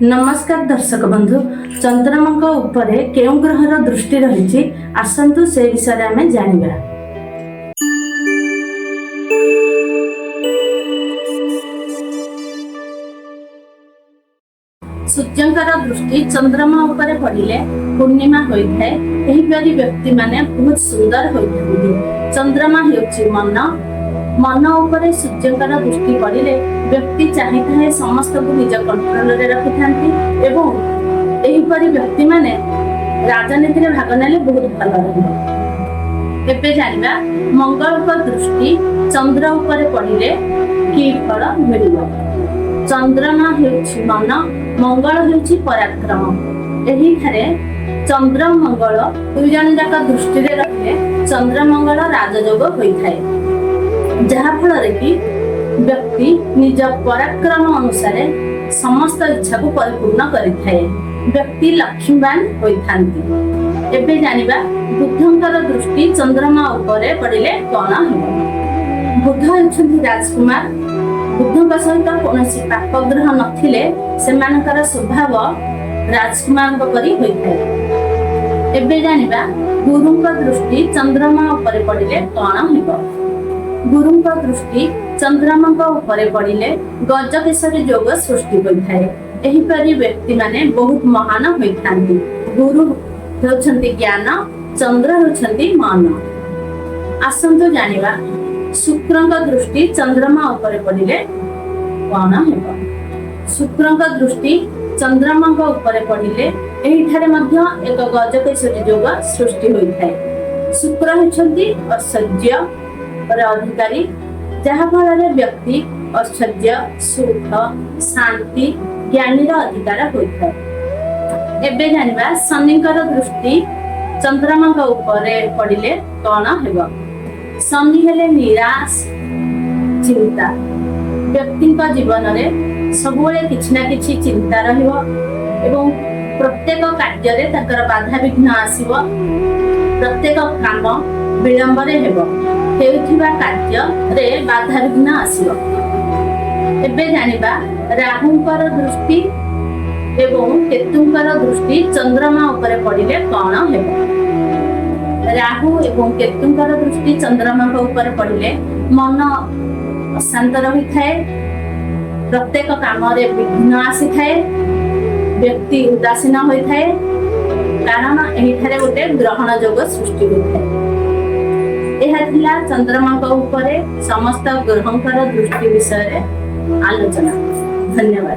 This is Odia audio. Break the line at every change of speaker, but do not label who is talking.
ନମସ୍କାର ଦର୍ଶକ ବନ୍ଧୁ, ଚନ୍ଦ୍ରମାଙ୍କ ଉପରେ କେଉଁ ଗ୍ରହର ଦୃଷ୍ଟି ରହିଛି, ଆସନ୍ତୁ ସେ ବିଷୟରେ ଆମେ ଜାଣିବା। ସୂର୍ଯ୍ୟଙ୍କର ଦୃଷ୍ଟି ଚନ୍ଦ୍ରମା ଉପରେ ପଡ଼ିଲେ ପୂର୍ଣ୍ଣିମା ହୋଇଥାଏ। ଏହିପରି ବ୍ୟକ୍ତିମାନେ ବହୁତ ସୁନ୍ଦର ହୋଇଥାନ୍ତି। ଚନ୍ଦ୍ରମା ହେଉଛି ମନ। ମନ ଉପରେ ସୂର୍ଯ୍ୟଙ୍କର ଦୃଷ୍ଟି ପଡ଼ିଲେ ବ୍ୟକ୍ତି ଚାହିଁଥାଏ ସମସ୍ତଙ୍କୁ ନିଜ କଣ୍ଟ୍ରୋଲରେ ରଖିଥାନ୍ତି ଏବଂ ଏହିପରି ବ୍ୟକ୍ତିମାନେ ରାଜନୀତିରେ ଭାଗ ନେଲେ ବହୁତ ଭଲ ରହିବ। ଏବେ ଜାଣିବା, ମଙ୍ଗଳଙ୍କ ଦୃଷ୍ଟି ଚନ୍ଦ୍ର ଉପରେ ପଡ଼ିଲେ କି ଫଳ ମିଳିବ। ଚନ୍ଦ୍ରମା ହେଉଛି ମନ, ମଙ୍ଗଳ ହେଉଛି ପରାକ୍ରମ। ଏହିଠାରେ ଚନ୍ଦ୍ର ମଙ୍ଗଳ ଦୁଇ ଜଣ ଯାକ ଦୃଷ୍ଟିରେ ରହିଲେ ଚନ୍ଦ୍ର ମଙ୍ଗଳ ରାଜଯୋଗ ହୋଇଥାଏ, ଯାହା ଫଳରେ କି ବ୍ୟକ୍ତି ନିଜ ପରାକ୍ରମ ଅନୁସାରେ ସମସ୍ତ ଇଚ୍ଛାକୁ ପରିପୂର୍ଣ୍ଣ କରିଥାଏ। ବ୍ୟକ୍ତି ଲକ୍ଷ୍ମୀବାନ ହୋଇଥାନ୍ତି। ଏବେ ଜାଣିବା, ବୁଧଙ୍କର ଦୃଷ୍ଟି ଚନ୍ଦ୍ରମା ଉପରେ ପଡ଼ିଲେ କଣ ହେବ। ବୁଧ ହେଉଛନ୍ତି ରାଜକୁମାର। ବୁଧଙ୍କ ସହିତ କୌଣସି ପାପ ଗ୍ରହ ନଥିଲେ ସେମାନଙ୍କର ସ୍ୱଭାବ ରାଜକୁମାରଙ୍କ ପରି ହୋଇଥାଏ। ଏବେ ଜାଣିବା, ଗୁରୁଙ୍କ ଦୃଷ୍ଟି ଚନ୍ଦ୍ରମା ଉପରେ ପଡ଼ିଲେ କଣ ହେବ। ଗୁରୁଙ୍କ ଦୃଷ୍ଟି ଚନ୍ଦ୍ରମାଙ୍କ ଉପରେ ପଡ଼ିଲେ ଗଜକେଶରୀ ଯୋଗ ସୃଷ୍ଟି ହୋଇଥାଏ। ଏହିପରି ବ୍ୟକ୍ତିମାନେ ବହୁତ ମହାନ ହୋଇଥାନ୍ତି। ଗୁରୁ ହେଉଛନ୍ତି ଜ୍ଞାନ, ଚନ୍ଦ୍ର ହେଉଛନ୍ତି ମନ। ଆସନ୍ତୁ ଜାଣିବା, ଶୁକ୍ରଙ୍କ ଦୃଷ୍ଟି ଚନ୍ଦ୍ରମା ଉପରେ ପଡ଼ିଲେ କଣ ହେବ। ଶୁକ୍ରଙ୍କ ଦୃଷ୍ଟି ଚନ୍ଦ୍ରମାଙ୍କ ଉପରେ ପଡ଼ିଲେ ଏହିଠାରେ ମଧ୍ୟ ଏକ ଗଜକେଶରୀ ଯୋଗ ସୃଷ୍ଟି ହୋଇଥାଏ। ଶୁକ୍ର ହେଉଛନ୍ତି ଐଶ୍ୱର୍ଯ୍ୟର ଅଧିକାରୀ, ଯାହା ଫଳରେ ବ୍ୟକ୍ତି ଐଶ୍ୱର୍ଯ୍ୟ, ସୁଖ, ଶାନ୍ତି, ଜ୍ଞାନୀର ଅଧିକାର ହୋଇଥାଏ। ଏବେ ଜାଣିବା, ଶନିଙ୍କର ଦୃଷ୍ଟି ଚନ୍ଦ୍ରମାଙ୍କ ଉପରେ ପଡ଼ିଲେ କଣ ହେବ। ଶନି ହେଲେ ନିରାଶ, ଚିନ୍ତା। ବ୍ୟକ୍ତିଙ୍କ ଜୀବନରେ ସବୁବେଳେ କିଛି ନା କିଛି ଚିନ୍ତା ରହିବ ଏବଂ ପ୍ରତ୍ୟେକ କାର୍ଯ୍ୟରେ ତାଙ୍କର ବାଧାବିଘ୍ନ ଆସିବ। ପ୍ରତ୍ୟେକ କାମ ବିଳମ୍ବରେ ହେବ। ହେଉଥିବା କାର୍ଯ୍ୟରେ ବାଧାବିଘ୍ନ ଆସିବ। ଏବେ ଜାଣିବା, ରାହୁଙ୍କର ଦୃଷ୍ଟି ଏବଂ କେତୁଙ୍କର ଦୃଷ୍ଟି ଚନ୍ଦ୍ରମା ଉପରେ ପଡ଼ିଲେ କଣ ହେବ। ରାହୁ ଏବଂ କେତୁଙ୍କର ଦୃଷ୍ଟି ଚନ୍ଦ୍ରମାଙ୍କ ଉପରେ ପଡ଼ିଲେ ମନ ଅଶାନ୍ତ ରହିଥାଏ। ପ୍ରତ୍ୟେକ କାମରେ ବିଘ୍ନ ଆସିଥାଏ। ବ୍ୟକ୍ତି ଉଦାସୀନ ହୋଇଥାଏ, କାରଣ ଏହିଠାରେ ଗୋଟେ ଗ୍ରହଣ ଯୋଗ ସୃଷ୍ଟି ହୋଇଥାଏ। ଏହା ଥିଲା ଚନ୍ଦ୍ରମାଙ୍କ ଉପରେ ସମସ୍ତ ଗ୍ରହଙ୍କର ଦୃଷ୍ଟି ବିଷୟରେ ଆଲୋଚନା। ଧନ୍ୟବାଦ।